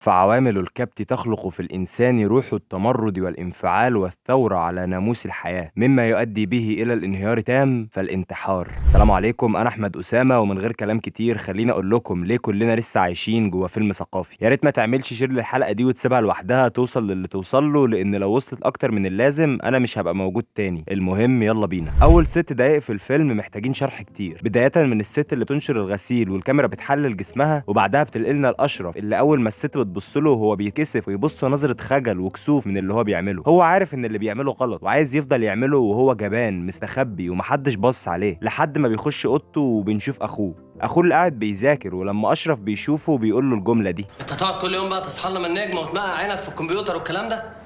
فعوامل الكبت تخلق في الإنسان روح التمرد والانفعال والثورة على ناموس الحياة، مما يؤدي به إلى الانهيار التام فالانتحار. السلام عليكم، أنا أحمد أسامة، ومن غير كلام كتير خليني أقول لكم ليه كلنا لسه عايشين جوا فيلم ثقافي. يا ريت ما تعملش share للحلقة دي وتسيبها لوحدها توصل للي توصل له، لأن لو وصلت أكتر من اللازم أنا مش هبقى موجود تاني. المهم يلا بينا. أول 6 دقايق في الفيلم محتاجين شرح كتير، بداية من الست اللي بتنشر الغسيل والكاميرا بتحلل جسمها، وبعدها بتنقلنا لأشرف اللي أول ما الست بتبص له هو بيتكسف ويبص نظرة خجل وكسوف من اللي هو بيعمله. هو عارف ان اللي بيعمله غلط وعايز يفضل يعمله وهو جبان مستخبي ومحدش بص عليه، لحد ما بيخش اوضته وبنشوف اخوه اللي قاعد بيذاكر، ولما اشرف بيشوفه بيقول له الجملة دي: انت تقعد كل يوم بقى تصحى لنا من النجمة وتمقع عينك في الكمبيوتر والكلام ده؟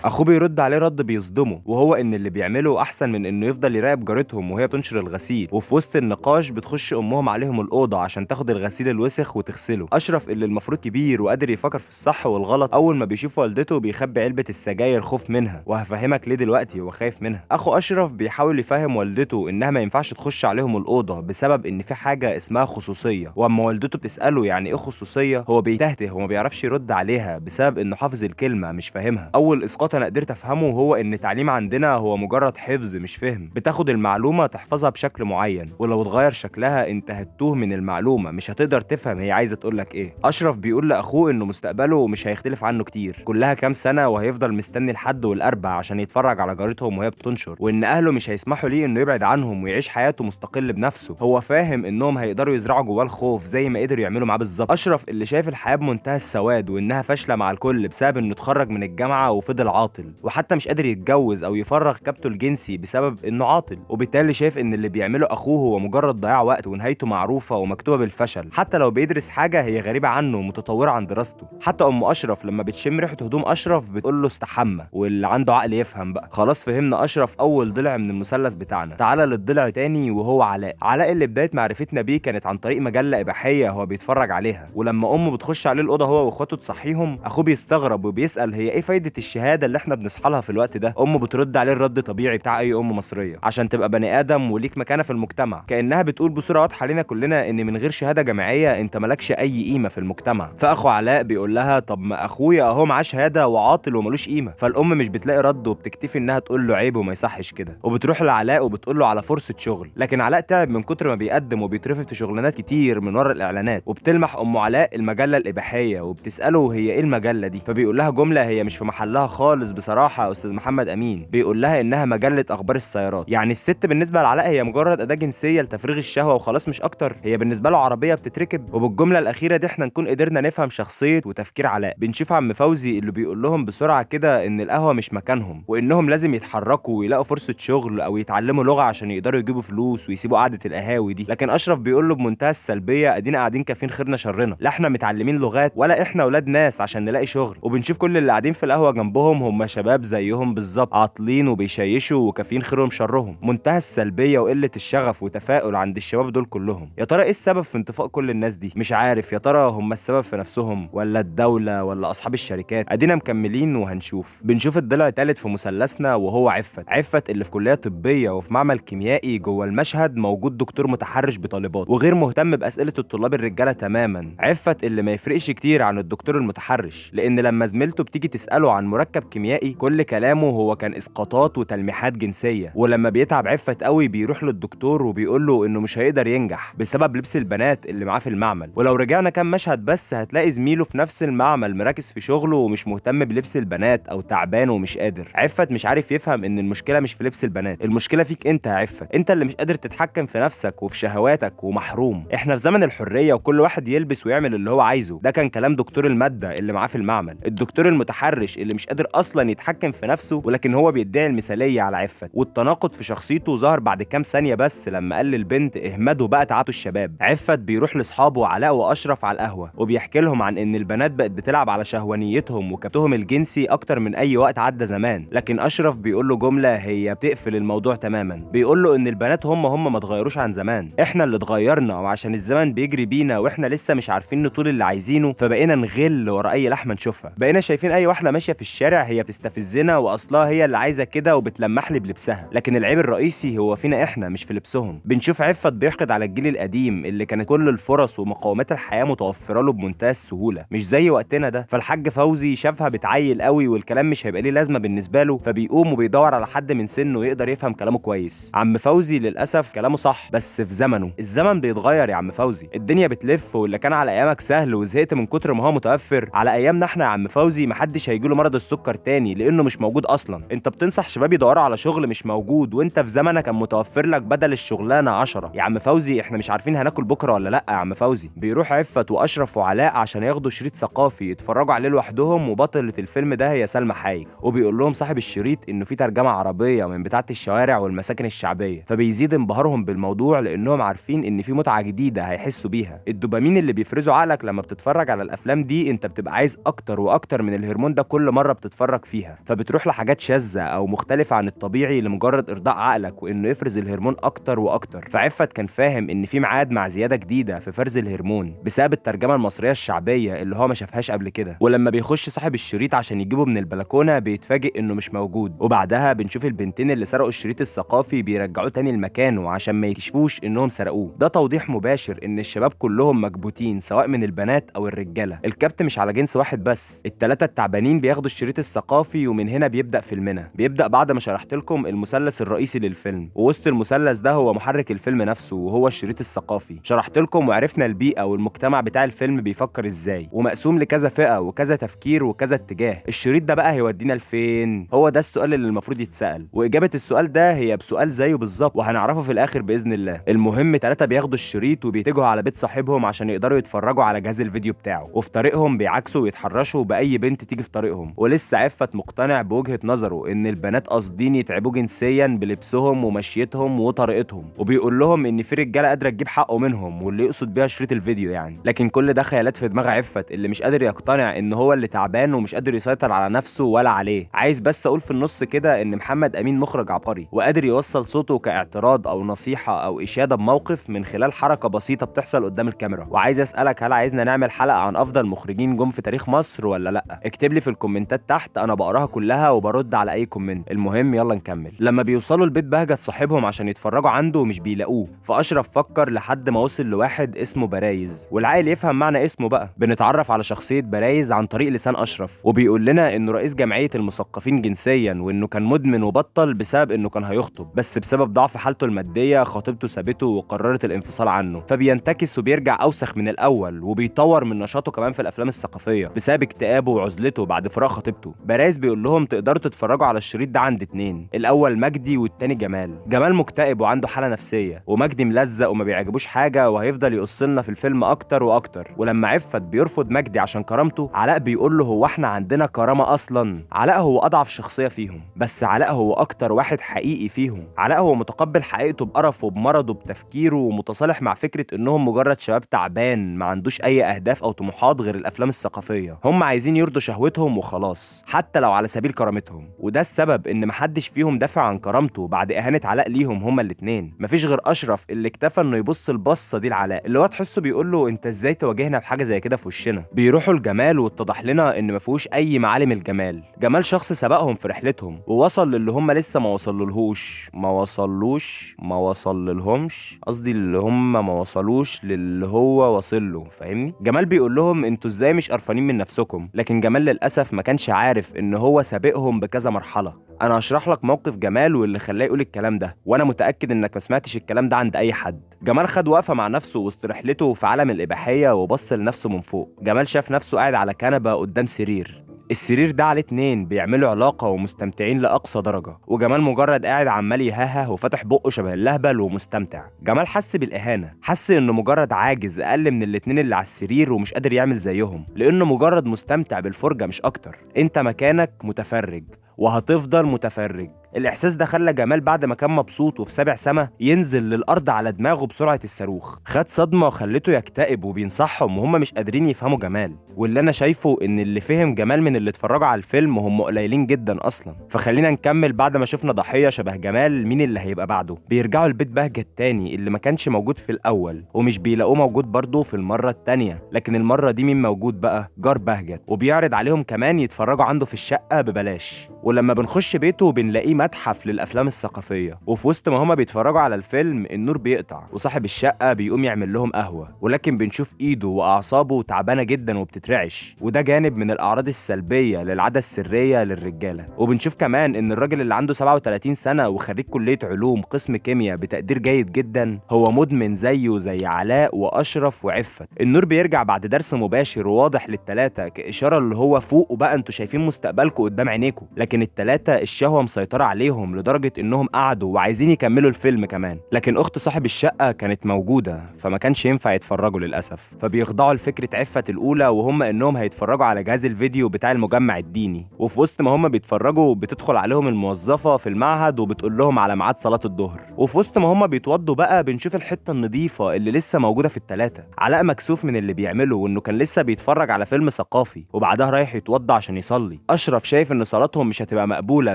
اخوه بيرد عليه رد بيصدمه، وهو ان اللي بيعمله احسن من انه يفضل يراقب جارتهم وهي بتنشر الغسيل. وفي وسط النقاش بتخش امهم عليهم الاوضة عشان تاخد الغسيل الوسخ وتغسله. اشرف اللي المفروض كبير وقادر يفكر في الصح والغلط، اول ما بيشوف والدته بيخبي علبة السجاير خوف منها، وهفهمك ليه دلوقتي هو خايف منها. اخو اشرف بيحاول يفهم والدته انها ما ينفعش تخش عليهم الاوضة بسبب ان في حاجة اسمها خصوصية، واما والدته بتساله يعني ايه خصوصية هو بيتهته وما بيعرفش يرد عليها بسبب انه حافظ الكلمة مش فاهمها. اول اسقاط انا قدرت افهمه هو ان التعليم عندنا هو مجرد حفظ مش فهم، بتاخد المعلومة تحفظها بشكل معين، ولو اتغير شكلها انت هتتوه من المعلومة، مش هتقدر تفهم هي عايزه تقولك ايه. اشرف بيقول لاخوه انه مستقبله مش هيختلف عنه كتير، كلها كام سنة وهيفضل مستني الحد والاربع عشان يتفرج على جارتهم وهي بتنشر، وان اهله مش هيسمحوا ليه انه يبعد عنهم ويعيش حياته مستقل بنفسه. هو فاهم انهم هيقدروا يزرعوا جواه الخوف زي ما قدروا يعملوا معاه بالظبط. اشرف اللي شايف الحياة بمنتهى السواد وانها فاشلة مع الكل بسبب انه اتخرج من الجامعة وفضل عاطل، وحتى مش قادر يتجوز او يفرغ كبته الجنسي بسبب انه عاطل، وبالتالي شايف ان اللي بيعمله اخوه هو مجرد ضياع وقت ونهايته معروفة ومكتوبه بالفشل، حتى لو بيدرس حاجة هي غريبة عنه ومتطوره عن دراسته. حتى ام اشرف لما بتشم ريحه هدوم اشرف بتقول له استحمى، واللي عنده عقل يفهم بقى. خلاص فهمنا اشرف اول ضلع من المثلث بتاعنا. تعالى للضلع تاني وهو علاء. علاء اللي بداية معرفتنا بيه كانت عن طريق مجلة اباحية هو بيتفرج عليها، ولما امه بتخش عليه الاوضة هو واخواته تصحيهم اخوه بيستغرب وبيسال هي ايه فايده الشهادة اللي احنا بنصحى لها في الوقت ده. امه بترد عليه الرد طبيعي بتاع اي ام مصرية، عشان تبقى بني ادم وليك مكانه في المجتمع، كانها بتقول بصورة واضحة لنا كلنا ان من غير شهادة جامعية انت مالكش اي قيمة في المجتمع. فاخو علاء بيقول لها طب ما اخويا اهو معاه شهادة وعاطل وملوش قيمة. فالام مش بتلاقي رد وبتكتفي انها تقول له عيب وما يصحش كده، وبتروح لعلاء وبتقول له على فرصة شغل. لكن علاء تعب من كتر ما بيقدم وبيترفض في شغلانات كتير من ورا الاعلانات، وبتلمح ام علاء المجلة الاباحية وبتساله هي ايه المجلة دي، فبيقول لها جملة هي مش في محلها خالص بصراحة يا استاذ محمد امين، بيقول لها انها مجلة اخبار السيارات. يعني الست بالنسبة لعلاء هي مجرد اداه جنسية لتفريغ الشهوة وخلاص مش اكتر، هي بالنسبة له عربية بتتركب. وبالجملة الاخيرة دي احنا نكون قدرنا نفهم شخصية وتفكير علاء. بنشوف عم فوزي اللي بيقول لهم بسرعة كده ان القهوة مش مكانهم، وانهم لازم يتحركوا ويلاقوا فرصة شغل او يتعلموا لغة عشان يقدروا يجيبوا فلوس ويسيبوا قعدة القهاوي دي. لكن اشرف بيقول له بمنتهى السلبية ادينا قاعدين كافين خيرنا شرنا، لا احنا متعلمين لغات ولا احنا اولاد ناس عشان نلاقي شغل. وبنشوف كل اللي قاعدين في القهوة جنبهم هم شباب زيهم بالظبط، عاطلين وبيشيشوا وكافين خيرهم شرهم. منتهى السلبية وقلة الشغف وتفاؤل عند الشباب دول كلهم. يا ترى ايه السبب في انطفاء كل الناس دي؟ مش عارف، يا ترى هم السبب في نفسهم ولا الدولة ولا اصحاب الشركات؟ ادينا مكملين وهنشوف. بنشوف الضلع الثالث في مثلثنا وهو عفت. عفت اللي في كليه طبية وفي معمل كيميائي جوه المشهد موجود دكتور متحرش بطالبات وغير مهتم باسئلة الطلاب الرجالة تماما. عفت اللي ما يفرقش كتير عن الدكتور المتحرش، لان لما زميلته بتيجي تساله عن مركب كيميائي كل كلامه هو كان اسقاطات وتلميحات جنسية. ولما بيتعب عفت قوي بيروح للدكتور وبيقول له انه مش هيقدر ينجح بسبب لبس البنات اللي معاه في المعمل. ولو رجعنا كام مشهد بس هتلاقي زميله في نفس المعمل مركز في شغله ومش مهتم بلبس البنات او تعبان ومش قادر. عفت مش عارف يفهم ان المشكلة مش في لبس البنات، المشكلة فيك انت يا عفت، انت اللي مش قادر تتحكم في نفسك وفي شهواتك ومحروم. احنا في زمن الحرية وكل واحد يلبس ويعمل اللي هو عايزه. ده كان كلام دكتور المادة اللي معاه في المعمل، الدكتور المتحرش اللي مش قادر اصلا يتحكم في نفسه، ولكن هو بيدعي المثالية على عفت. والتناقض في شخصيته ظهر بعد كام ثانية بس لما قال للبنت اهمدوا بقى تعبتوا الشباب. عفت بيروح لاصحابه علاء واشرف على القهوة وبيحكي لهم عن ان البنات بقت بتلعب على شهوانيتهم وكبتهم الجنسي اكتر من اي وقت عدى زمان. لكن اشرف بيقول له جملة هي بتقفل الموضوع تماما، بيقول له ان البنات هم ما اتغيروش عن زمان، احنا اللي اتغيرنا، وعشان الزمن بيجري بينا واحنا لسه مش عارفين نطول اللي عايزينه فبقينا نغل ورا اي لحمه نشوفها. بقينا شايفين اي واحدة ماشية في الشارع هي هي بتستفزنا واصلها هي اللي عايزه كده وبتلمح لي بلبسها، لكن العيب الرئيسي هو فينا احنا مش في لبسهم. بنشوف عفت بيحقد على الجيل القديم اللي كانت كل الفرص ومقومات الحياة متوفرة له بمنتهى السهولة، مش زي وقتنا ده. فالحاج فوزي شافها بتعيل قوي والكلام مش هيبقى ليه لازمه بالنسبة له، فبيقوم وبيدور على حد من سنة يقدر يفهم كلامه كويس. عم فوزي للاسف كلامه صح بس في زمنه، الزمن بيتغير يا عم فوزي، الدنيا بتلف، واللي كان على ايامك سهل وزهقت من كتر ما هو متوفر، على ايامنا احنا يا عم فوزي محدش هيجيله مرض السكر تاني لانه مش موجود اصلا. انت بتنصح شباب يدوروا على شغل مش موجود وانت في زمنك كان متوفر لك بدل الشغلانة 10. يا عم فوزي احنا مش عارفين هناكل بكره ولا لا يا عم فوزي. بيروح عفت واشرف وعلاء عشان ياخدوا شريط ثقافي يتفرجوا عليه لوحدهم، وبطله الفيلم ده هي سلمى حايك، وبيقول لهم صاحب الشريط انه في ترجمه عربية من بتاعه الشوارع والمساكن الشعبية، فبيزيد انبهارهم بالموضوع لانهم عارفين ان في متعه جديدة هيحسوا بيها. الدوبامين اللي بيفرزه عقلك لما بتتفرج على الافلام دي انت بتبقى عايز اكتر واكتر من الهرمون ده كل مرة بتتفرج فيها، فبتروح لحاجات شاذة او مختلفة عن الطبيعي لمجرد ارضاء عقلك وانه يفرز الهرمون اكتر واكتر. فعفت كان فاهم ان في ميعاد مع زيادة جديدة في فرز الهرمون بسبب الترجمة المصرية الشعبية اللي هو ما شافهاش قبل كده. ولما بيخش صاحب الشريط عشان يجيبه من البلكونه بيتفاجئ انه مش موجود، وبعدها بنشوف البنتين اللي سرقوا الشريط الثقافي بيرجعوه تاني لمكانه عشان ما يكشفوش انهم سرقوه. ده توضيح مباشر ان الشباب كلهم مكبوتين سواء من البنات او الرجالة، الكبت مش على جنس واحد بس. الثلاثة التعبانين بياخدوا الشريط الثقافي، ومن هنا بيبدا فيلمنا. بيبدا بعد ما شرحت لكم المثلث الرئيسي للفيلم، ووسط المثلث ده هو محرك الفيلم نفسه وهو الشريط الثقافي. شرحت لكم وعرفنا البيئة والمجتمع بتاع الفيلم بيفكر ازاي، ومقسوم لكذا فئة وكذا تفكير وكذا اتجاه. الشريط ده بقى هيودينا لفين؟ هو ده السؤال اللي المفروض يتسال، واجابه السؤال ده هي بسؤال زيه بالظبط وهنعرفه في الاخر باذن الله. المهم 3 بياخدوا الشريط وبيتجهوا على بيت صاحبهم عشان يقدروا يتفرجوا على جهاز الفيديو بتاعه، وفي طريقهم بيعاكسوا ويتحرشوا باي بنت تيجي في طريقهم. ولسه عفت مقتنع بوجهه نظره ان البنات قاصدين يتعبوه جنسيا بلبسهم ومشيتهم وطريقتهم، وبيقول لهم ان في رجاله قادرة تجيب حقه منهم واللي يقصد بيها شريط الفيديو يعني. لكن كل ده خيالات في دماغ عفت اللي مش قادر يقتنع ان هو اللي تعبان ومش قادر يسيطر على نفسه ولا عليه. عايز بس اقول في النص كده ان محمد امين مخرج عبقري وقادر يوصل صوته كاعتراض او نصيحة او اشاده بموقف من خلال حركة بسيطة بتحصل قدام الكاميرا. وعايز اسالك، هل عايزنا نعمل حلقة عن افضل مخرجين جم في تاريخ مصر ولا لا؟ اكتب لي في الكومنتات تحت، انا بقراها كلها وبرد على اي comment. المهم يلا نكمل. لما بيوصلوا البيت بهجت صاحبهم عشان يتفرجوا عنده ومش بيلاقوه، فاشرف فكر لحد ما وصل لواحد اسمه برايز، والعاقل يفهم معنى اسمه بقى. بنتعرف على شخصية برايز عن طريق لسان اشرف، وبيقول لنا انه رئيس جمعية المثقفين جنسيا، وانه كان مدمن وبطل بسبب انه كان هيخطب، بس بسبب ضعف حالته المادية خطيبته سابته وقررت الانفصال عنه، فبينتكس وبيرجع اوسخ من الاول، وبيطور من نشاطه كمان في الافلام الثقافية بسبب اكتئابه وعزلته بعد فراق خطيبته. برايز بيقول لهم تقدروا تتفرجوا على الشريط ده عند 2، الاول مجدي والتاني جمال. جمال مكتئب وعنده حاله نفسية، ومجدي ملزق وما بيعجبوش حاجة وهيفضل يقص لنا في الفيلم اكتر واكتر. ولما عفت بيرفض مجدي عشان كرامته، علاء بيقول له هو احنا عندنا كرامة اصلا؟ علاء هو اضعف شخصية فيهم، بس علاء هو اكتر واحد حقيقي فيهم. علاء هو متقبل حقيقته بقرفه بمرضه بتفكيره، ومتصالح مع فكرة انهم مجرد شباب تعبان ما عندوش اي اهداف او طموحات غير الافلام الثقافية. هم عايزين يرضوا شهوتهم وخلاص، حتى لو على سبيل كرامتهم. وده السبب ان محدش فيهم دافع عن كرامته بعد اهانه علاء ليهم هما الاثنين. مفيش غير اشرف اللي اكتفى انه يبص البصه دي لعلاء، اللي هو تحسه بيقول له انت ازاي تواجهنا بحاجة زي كده في وشنا. بيروحوا لجمال واتضح لنا ان ما فيهوش اي معالم الجمال. جمال شخص سبقهم في رحلتهم ووصل للي هم لسه ما وصلولهوش، ما وصلوش، ما وصللهمش، قصدي اللي هم ما وصلوش للي هو وصل له، فاهمني؟ جمال بيقول لهم انتوا ازاي مش قرفانين من نفسكم، لكن جمال للاسف ما كانش عارف ان هو سابقهم بكذا مرحلة. انا هشرح لك موقف جمال واللي خلاه يقول الكلام ده، وانا متاكد انك ما سمعتش الكلام ده عند اي حد. جمال خد وقفه مع نفسه وسط رحلته في عالم الاباحية وبص لنفسه من فوق. جمال شاف نفسه قاعد على كنبة قدام سرير، السرير ده عليه 2 بيعملوا علاقة ومستمتعين لأقصى درجة، وجمال مجرد قاعد عمال يههه وفتح بقه شبه اللهبل ومستمتع. جمال حس بالإهانة، حس إنه مجرد عاجز أقل من الاتنين اللي على السرير ومش قادر يعمل زيهم، لأنه مجرد مستمتع بالفرجة مش أكتر. أنت مكانك متفرج وهتفضل متفرج. الاحساس ده خلى جمال بعد ما كان مبسوط وفي سابع سما ينزل للارض على دماغه بسرعة الصاروخ. خد صدمة وخلته يكتئب، وبينصحهم وهم مش قادرين يفهموا جمال. واللي انا شايفه ان اللي فهم جمال من اللي اتفرجوا على الفيلم هم قليلين جدا اصلا. فخلينا نكمل بعد ما شفنا ضحية شبه جمال، مين اللي هيبقى بعده؟ بيرجعوا البيت بهجت تاني اللي ما كانش موجود في الاول، ومش بيلاقوه موجود برضه في المرة التانية، لكن المرة دي مين موجود بقى؟ جار بهجت، وبيعرض عليهم كمان يتفرجوا عنده في الشقة ببلاش. ولما بنخش بيته بنلاقيه متحف للافلام الثقافية، وفي وسط ما هما بيتفرجوا على الفيلم النور بيقطع، وصاحب الشقة بيقوم يعمل لهم قهوة، ولكن بنشوف ايده واعصابه تعبانة جدا وبتترعش، وده جانب من الاعراض السلبية للعادة السرية للرجاله. وبنشوف كمان ان الراجل اللي عنده 37 سنة وخريج كليه علوم قسم كيمياء بتقدير جيد جدا هو مدمن زيه زي علاء واشرف وعفت. النور بيرجع بعد درس مباشر وواضح للثلاثه كاشاره اللي هو فوق وبقى انتوا شايفين مستقبلكم قدام عينيكم، لكن الثلاثة الشهوة مسيطرة عليهم لدرجة انهم قعدوا وعايزين يكملوا الفيلم كمان. لكن اخت صاحب الشقة كانت موجودة فما كانش ينفع يتفرجوا للاسف، فبيخضعوا لفكرة عفت الاولى، وهم انهم هيتفرجوا على جهاز الفيديو بتاع المجمع الديني. وفي وسط ما هم بيتفرجوا بتدخل عليهم الموظفة في المعهد وبتقول لهم على ميعاد صلاة الظهر. وفي وسط ما هم بيتوضوا بقى بنشوف الحتة النظيفة اللي لسه موجودة في الثلاثة. علاء مكسوف من اللي بيعمله وانه كان لسه بيتفرج على فيلم ثقافي وبعدها رايح يتوضى عشان يصلي. اشرف شايف ان صلاتهم مش هتبقى مقبولة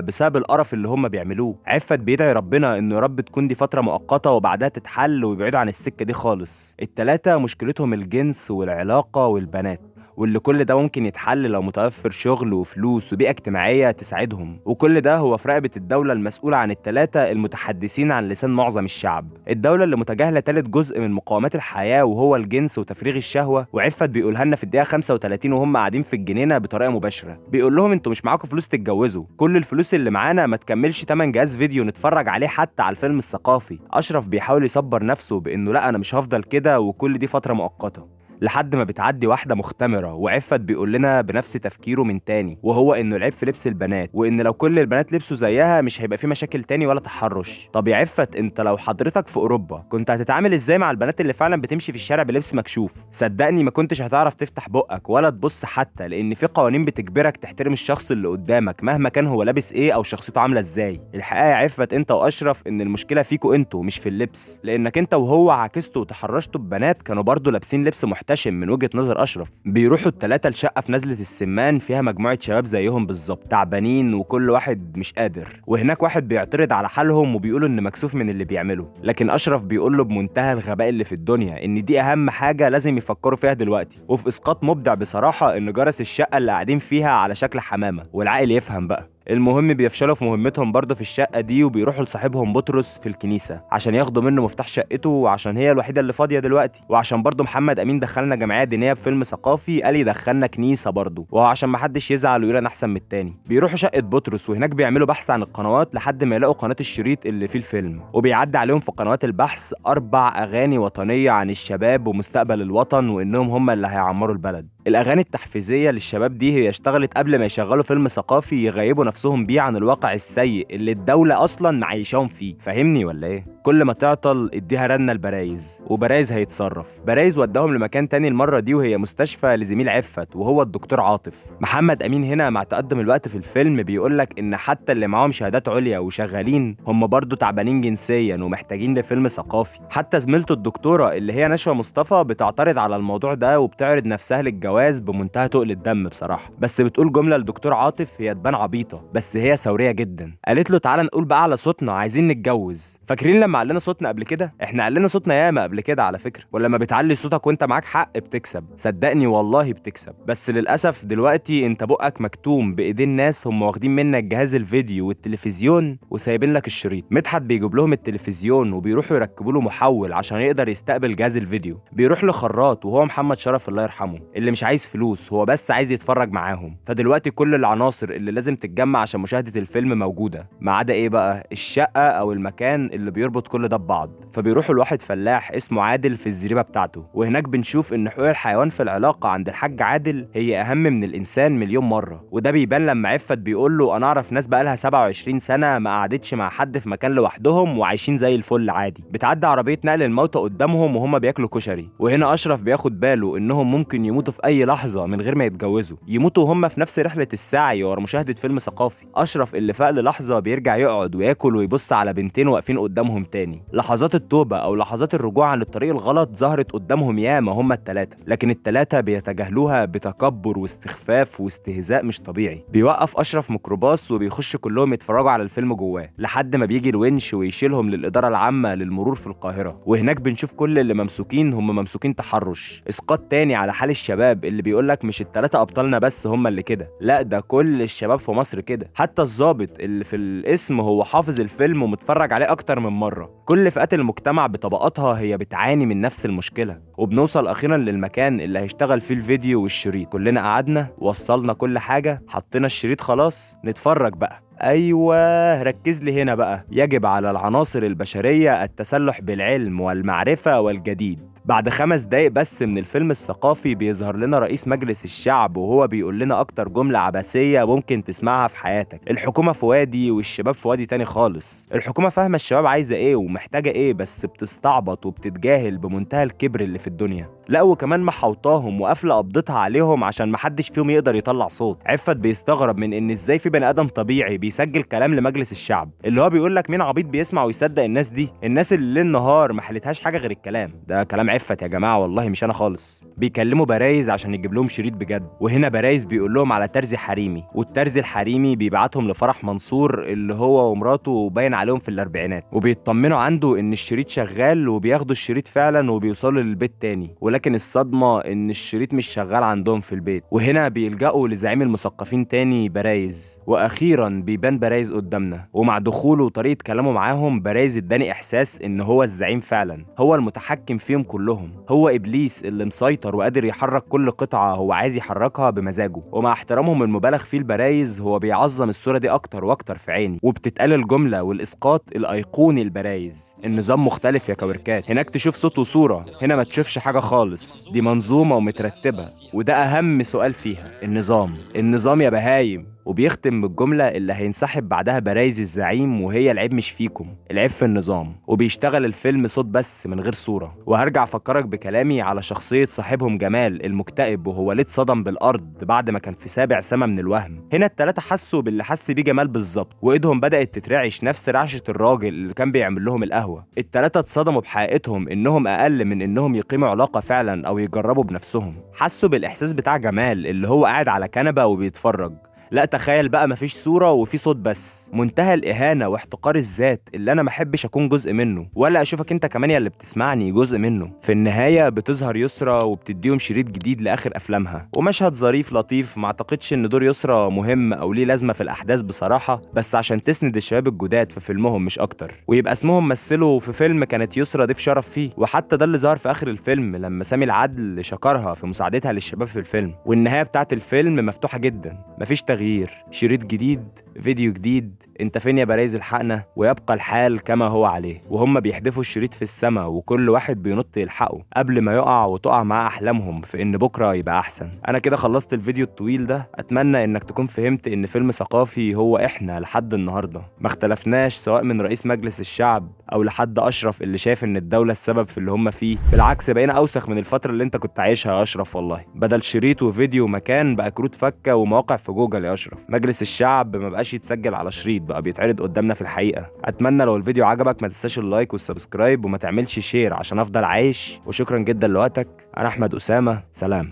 بسبب القرف اللي هم بيعملوه. عفت بيدعي ربنا انه يا رب تكون دي فترة مؤقتة وبعدها تتحل ويبعدوا عن السكة دي خالص. الثلاثة مشكلتهم الجنس والعلاقة والبنات، واللي كل ده ممكن يتحل لو متوفر شغل وفلوس وبيئة اجتماعية تساعدهم، وكل ده هو في رقبة الدولة المسؤولة عن الثلاثة المتحدثين عن لسان معظم الشعب. الدولة اللي متجاهلة ثالث جزء من مقومات الحياة وهو الجنس وتفريغ الشهوة. وعفت بيقولها لنا في الدقيقة 35 وهم قاعدين في الجنينة بطريقة مباشرة، بيقول لهم انتوا مش معاكم فلوس تتجوزوا، كل الفلوس اللي معانا ما تكملش تمن جهاز فيديو نتفرج عليه حتى على الفيلم الثقافي. أشرف بيحاول يصبر نفسه بإنه لا أنا مش هفضل كده وكل دي فترة مؤقتة، لحد ما بتعدي واحدة مختمرة. وعفت بيقول لنا بنفس تفكيره من تاني، وهو انه العيب في لبس البنات، وان لو كل البنات لبسوا زيها مش هيبقى في مشاكل تاني ولا تحرش. طب يا عفت انت لو حضرتك في اوروبا كنت هتتعامل ازاي مع البنات اللي فعلا بتمشي في الشارع بلبس مكشوف؟ صدقني ما كنتش هتعرف تفتح بقك ولا تبص حتى، لان في قوانين بتجبرك تحترم الشخص اللي قدامك مهما كان هو لابس ايه او شخصيته عاملة ازاي. الحقيقة يا عفت انت واشرف ان المشكلة فيكوا انتوا مش في اللبس، لانك انت وهو عاكستوا وتحرشتوا ببنات كانوا برضو لابسين لبس محتشم من وجهة نظر أشرف. بيروحوا الثلاثة لشقة في نزلة السمان فيها مجموعة شباب زيهم بالظبط، تعبانين وكل واحد مش قادر، وهناك واحد بيعترض على حالهم وبيقولوا إن مكسوف من اللي بيعمله، لكن أشرف بيقول له بمنتهى الغباء اللي في الدنيا إن دي أهم حاجة لازم يفكروا فيها دلوقتي. وفي إسقاط مبدع بصراحة إن جرس الشقة اللي قاعدين فيها على شكل حمامة، والعاقل يفهم بقى. المهم بيفشلوا في مهمتهم برضه في الشقة دي، وبيروحوا لصاحبهم بطرس في الكنيسة عشان ياخدوا منه مفتاح شقته، وعشان هي الوحيدة اللي فاضية دلوقتي، وعشان برضه محمد أمين دخلنا جمعية دينية بفيلم ثقافي قال يدخلنا كنيسة برضه، وعشان ما حدش يزعل ويقول أنا أحسن من التاني. بيروحوا شقة بطرس وهناك بيعملوا بحث عن القنوات لحد ما يلاقوا قناة الشريط اللي فيه الفيلم، وبيعدي عليهم في قنوات البحث 4 أغاني وطنية عن الشباب ومستقبل الوطن وإنهم هم اللي هيعمروا البلد. الأغاني التحفيزية للشباب دي هي اشتغلت قبل ما يشغلوا فيلم ثقافي يغيبوا نفسهم بيه عن الواقع السيء اللي الدولة أصلا معيشاهم فيه، فاهمني ولا إيه؟ كل ما تعطل اديها رنة لبرايز وبرايز هيتصرف. برايز وداهم لمكان تاني المرة دي وهي مستشفى لزميل عفت وهو الدكتور عاطف. محمد أمين هنا مع تقدم الوقت في الفيلم بيقولك إن حتى اللي معاهم شهادات عليا وشغالين هم برضو تعبانين جنسيا ومحتاجين لفيلم ثقافي. حتى زميلته الدكتورة اللي هي نشوى مصطفى بتعترض على الموضوع ده وبتعرض نفسها للجواز بمنتهى تقل الدم بصراحة، بس بتقول جملة للدكتور عاطف هي تبان عبيطة بس هي ثورية جدا. قالت له تعالى نقول بقى على صوتنا عايزين نتجوز. فاكرين لما علينا صوتنا قبل كده؟ احنا علينا صوتنا ياما قبل كده على فكرة، ولما بتعلي صوتك وانت معاك حق بتكسب، صدقني والله بتكسب. بس للأسف دلوقتي انت بقك مكتوم بإيدين ناس هم واخدين منك جهاز الفيديو والتلفزيون وسايبين لك الشريط. مدحت بيجيب لهم التلفزيون وبيروحوا يركبوا له محول عشان يقدر يستقبل جهاز الفيديو. بيروح لخراط وهو محمد شرف الله يرحمه اللي مش عايز فلوس، هو بس عايز يتفرج معاهم. فدلوقتي كل العناصر اللي لازم تتجمع عشان مشاهدة الفيلم موجودة، ما عدا ايه بقى؟ الشقة او المكان اللي بيربط كل ده ببعض. فبيروحوا لواحد فلاح اسمه عادل في الزريبة بتاعته، وهناك بنشوف ان حقوق الحيوان في العلاقة عند الحاج عادل هي اهم من الانسان مليون مرة. وده بيبان لما عفت بيقول له انا اعرف ناس بقالها 27 سنة ما قعدتش مع حد في مكان لوحدهم وعايشين زي الفل عادي. بتعدي عربية نقل الموتى قدامهم وهم بياكلوا كشري، وهنا اشرف بياخد باله انهم ممكن يموتوا في اي لحظة من غير ما يتجوزوا، يموتوا وهم في نفس رحله السعي ورا مشاهده فيلم ثقافي. اشرف اللي فاق للحظة بيرجع يقعد وياكل ويبص على بنتين واقفين قدامهم تاني. لحظات التوبة او لحظات الرجوع عن الطريق الغلط ظهرت قدامهم ياما هم الثلاثة، لكن الثلاثة بيتجاهلوها بتكبر واستخفاف واستهزاء مش طبيعي. بيوقف اشرف ميكروباص وبيخش كلهم يتفرجوا على الفيلم جواه، لحد ما بيجي الونش ويشيلهم للادارة العامة للمرور في القاهرة، وهناك بنشوف كل اللي ممسوكين هم ممسوكين تحرش. اسقاط تاني على حال الشباب اللي بيقولك مش الثلاثة ابطالنا بس هم اللي كده، لا ده كل الشباب في مصر كده، حتى الضابط اللي في الاسم هو حافظ الفيلم ومتفرج عليه اكتر من مرة. كل فئات المجتمع بطبقاتها هي بتعاني من نفس المشكلة. وبنوصل اخيرا للمكان اللي هيشتغل فيه الفيديو والشريط. كلنا قعدنا وصلنا كل حاجة، حطينا الشريط، خلاص نتفرج بقى. ايوه ركز لي هنا بقى، يجب على العناصر البشرية التسلح بالعلم والمعرفة والجديد. بعد 5 دقايق بس من الفيلم الثقافي بيظهر لنا رئيس مجلس الشعب وهو بيقول لنا اكتر جملة عبثية ممكن تسمعها في حياتك: الحكومة في وادي والشباب في وادي تاني خالص. الحكومة فاهمة الشباب عايزة ايه ومحتاجة ايه، بس بتستعبط وبتتجاهل بمنتهى الكبر اللي في الدنيا. لا وكمان محوطاهم وقافلة قبضتها عليهم عشان محدش فيهم يقدر يطلع صوت. عفت بيستغرب من ان ازاي في بني ادم طبيعي بيسجل كلام لمجلس الشعب، اللي هو بيقول لك مين عبيط بيسمع ويصدق الناس دي، الناس اللي ليل نهار ما حلتهاش حاجة غير الكلام ده. كلام عفت يا جماعة والله مش انا خالص. بيكلموا برايز عشان يجيب لهم شريط بجد، وهنا برايز بيقول لهم على ترزي حريمي، والترزي الحريمي بيبعتهم لفرح منصور اللي هو ومراته باين عليهم في الاربعينات، وبيطمنوا عنده ان الشريط شغال، وبياخدوا الشريط فعلا وبيوصلوا للبيت تاني. ولكن الصدمة ان الشريط مش شغال عندهم في البيت، وهنا بيلجأوا لزعيم المثقفين تاني برايز. واخيرا بيبان برايز قدامنا، ومع دخوله وطريقه كلامه معاهم برايز اداني احساس ان هو الزعيم فعلا، هو المتحكم فيهم كلهم، هو ابليس اللي مسيطر وقادر يحرك كل قطعه هو عايز يحركها بمزاجه. ومع احترامهم المبالغ فيه لبرايز هو بيعظم الصورة دي اكتر واكتر في عيني. وبتتقال الجملة والاسقاط الايقوني لبرايز: النظام مختلف يا كوركات، هناك تشوف صوت وصوره، هنا ما تشوفش حاجة خالص، دي منظومة ومترتبه. وده اهم سؤال فيها، النظام، النظام يا بهايم. وبيختم بالجملة اللي هينسحب بعدها برايز الزعيم، وهي العيب مش فيكم، العيب في النظام. وبيشتغل الفيلم صوت بس من غير صورة. وهرجع أفكرك بكلامي على شخصية صاحبهم جمال المكتئب، وهو ليه اتصدم بالأرض بعد ما كان في سابع سما من الوهم. هنا التلاتة حسوا باللي حس بيه جمال بالظبط، وإيدهم بدأت تترعش نفس رعشة الراجل اللي كان بيعمل لهم القهوة. التلاتة اتصدموا بحقيقتهم إنهم أقل من إنهم يقيموا علاقة فعلا أو يجربوا بنفسهم. حسوا بالإحساس بتاع جمال اللي هو قاعد على كنبة وبيتفرج، لا تخيل بقى مفيش صورة وفي صوت بس. منتهى الإهانة واحتقار الذات اللي أنا محبش أكون جزء منه، ولا أشوفك أنت كمان يا اللي بتسمعني جزء منه. في النهاية بتظهر يسرا وبتديهم شريط جديد لآخر أفلامها، ومشهد ظريف لطيف. ما أعتقدش إن دور يسرا مهم أو ليه لازمة في الأحداث بصراحة، بس عشان تسند الشباب الجداد في فيلمهم مش أكتر، ويبقى اسمهم مثلوا في فيلم كانت يسرا ضيف شرف فيه. وحتى ده اللي ظهر في آخر الفيلم لما سامي العدل شكرها في مساعدتها للشباب في الفيلم. والنهاية بتاعت الفيلم مفتوحة جدا، مفيش تغيير، شريط جديد، فيديو جديد، انت فين يا برايز الحقنا، ويبقى الحال كما هو عليه. وهم بيحدفوا الشريط في السماء وكل واحد بينط يلحقه قبل ما يقع وتقع مع احلامهم في ان بكره يبقى احسن. انا كده خلصت الفيديو الطويل ده، اتمنى انك تكون فهمت ان فيلم ثقافي هو احنا لحد النهارده، ما اختلفناش سواء من رئيس مجلس الشعب او لحد اشرف اللي شايف ان الدولة السبب في اللي هم فيه. بالعكس بقينا اوسخ من الفترة اللي انت كنت عايشها يا اشرف والله. بدل شريط وفيديو مكان بقى كروت فكه ومواقع في جوجل يا اشرف. مجلس الشعب ما بقاش يتسجل على شريط، بقى بيتعرض قدامنا في الحقيقة. اتمنى لو الفيديو عجبك ما تنساش ال like وال subscribe وما تعملش share عشان افضل عايش. وشكرا جدا لوقتك. انا احمد اسامة، سلام.